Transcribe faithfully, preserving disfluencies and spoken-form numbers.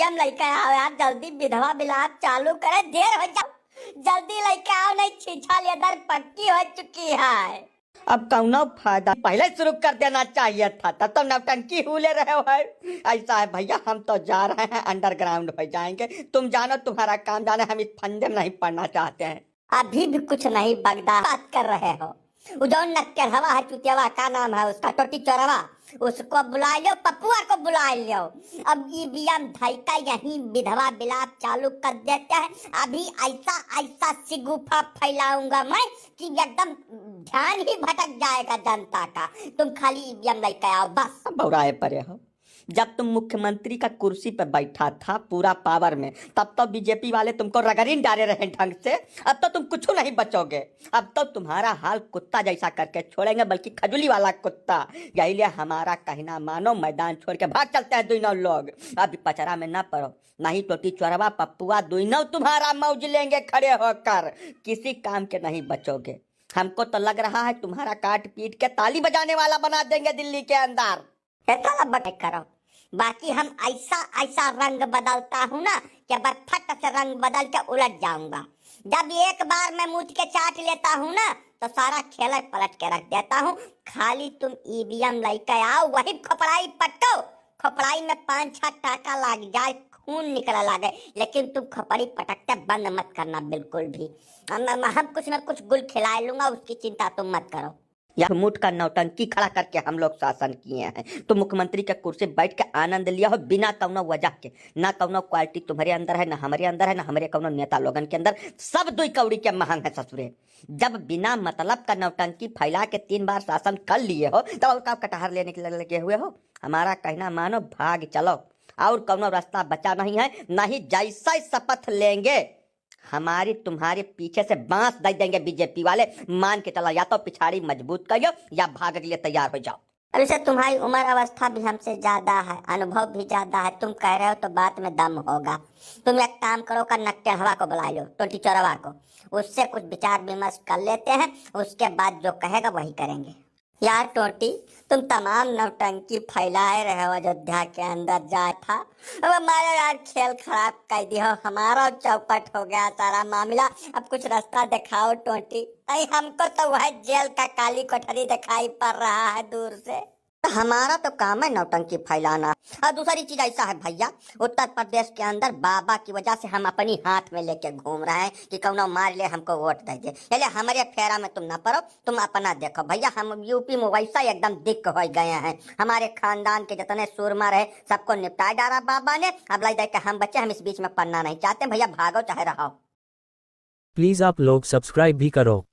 हम लइके आओ यार, जल्दी विधवा विलाप चालू करे, देर हो जाओ, जल्दी लइके आओ, नहीं छीछा लेदर पक्की हो चुकी है। अब कौनो फायदा, पहले शुरू कर देना चाहिए था, तब तो नौटंकी हुले रहे हो है। ऐसा है भैया, हम तो जा रहे हैं, underground हो जाएंगे। तुम जानो तुम्हारा काम जाने, हम इस फंदे में नहीं पड़ना चाहते हैं। अभी भी कुछ नहीं बगदा, बात कर रहे हो। वो जो नक्केढ़वा है, चुतियावा, का नाम है उसका, टोटी चोरवा, उसको बुला लो, पप्पुआ को बुला लो। अब ईवीएम धइका यहीं विधवा विलाप चालू कर देते हैं। अभी ऐसा, ऐसा सिगुफा फैलाऊंगा मैं कि एकदम ध्यान ही भटक जाएगा जनता का। तुम खाली ईवीएम लेके आओ बस। बौराए पड़े हो। जब तुम मुख्यमंत्री का कुर्सी पे बैठा था पूरा power में, तब तो बीजेपी वाले तुमको रगड़िन डारे रहे ढंग से, अब तो तुम कुछ नहीं बचोगे। अब तो तुम्हारा हाल कुत्ता जैसा करके छोड़ेंगे, बल्कि खजुली वाला कुत्ता। यही लिए हमारा कहना मानो, मैदान छोड़ के भाग चलते हैं दोनों लोग। अब पचरा में ना पड़ो, नहीं टोटी चोरवा पप्पुआ दोनों तुम्हारा मौज लेंगे खड़े होकर, किसी काम के नहीं बचोगे। हमको तो लग रहा है तुम्हारा काट पीट के ताली बजाने वाला बना देंगे दिल्ली के अंदर। इतना बक करो, बाकी हम ऐसा, ऐसा रंग बदलता हूँ ना कि अब फट से रंग बदल के उलट जाऊंगा। जब एक बार मैं मूत के चाट लेता हूँ ना, तो सारा खेल पलट के रख देता हूँ। खाली तुम ईवीएम लेके आओ, वही खोपड़ाई पटको, खोपड़ाई में पाँच छह टाका लग जाए, खून निकले लगे, लेकिन तुम खोपड़ी पटकते बंद मत करना बिल्कुल भी। हम, हम, हम कुछ ना कुछ गुल खिला लूंगा, उसकी चिंता तुम मत करो। या मुठ का नौटंकी खड़ा करके हम लोग शासन किए हैं, तो मुख्यमंत्री के कुर्सी बैठ के आनंद लिया हो बिना कौनो वजह के। ना कौनो quality तुम्हारे अंदर है, ना हमारे अंदर है, ना हमारे कौनो नेता लोगन के अंदर। सब दुई कौड़ी के महंग है ससुरे। जब बिना मतलब का नौटंकी फैला के तीन बार शासन कर लिए हो, तब और का कटहर लेने के लगे हुए हो? हमारा कहना मानो, भाग चलो, और कौनो रास्ता बचा नहीं है। नहीं, जैसा ही शपथ लेंगे, हमारी तुम्हारे पीछे से बांस दे देंगे बीजेपी वाले। मान के चला, या तो पिछाड़ी मजबूत करियो या भाग के लिए तैयार हो जाओ। अब इसे तुम्हारी उम्र अवस्था भी हमसे ज्यादा है, अनुभव भी ज्यादा है, तुम कह रहे हो तो बात में दम होगा। तुम एक काम करो, का नकटेढ़वा को बुला लो, टोटी चोरवा को, उससे कुछ विचार विमर्श कर लेते हैं, उसके बाद जो कहेगा वही करेंगे। यार टोटी, तुम तमाम नौटंकी फैलाए रहे हो अयोध्या के अंदर जाए था। अब हमारा यार खेल खराब कर दी हो, हमारा चौपट हो गया सारा मामला। अब कुछ रास्ता दिखाओ टोटी। नहीं, हमको तो वह जेल का काली कोठरी दिखाई पड़ रहा है दूर से। तो हमारा तो काम है नौटंकी फैलाना। और दूसरी चीज ऐसा है भैया, उत्तर प्रदेश के अंदर बाबा की वजह से हम अपनी हाथ में लेके घूम रहे हैं कि कौनो मार ले हमको वोट दे दे। चले हमारे फेरा में तुम ना पड़ो, तुम अपना देखो भैया, हम यूपी में वैसा ही एकदम दिक्क हो गए हैं। हमारे खानदान के जितने सूरमा रहे सबको निपटा डाला बाबा ने। अब लाई दे के हम बच्चे, हम इस बीच में पड़ना नहीं चाहते भैया, भागो चाहे रहो। प्लीज आप लोग सब्सक्राइब भी करो।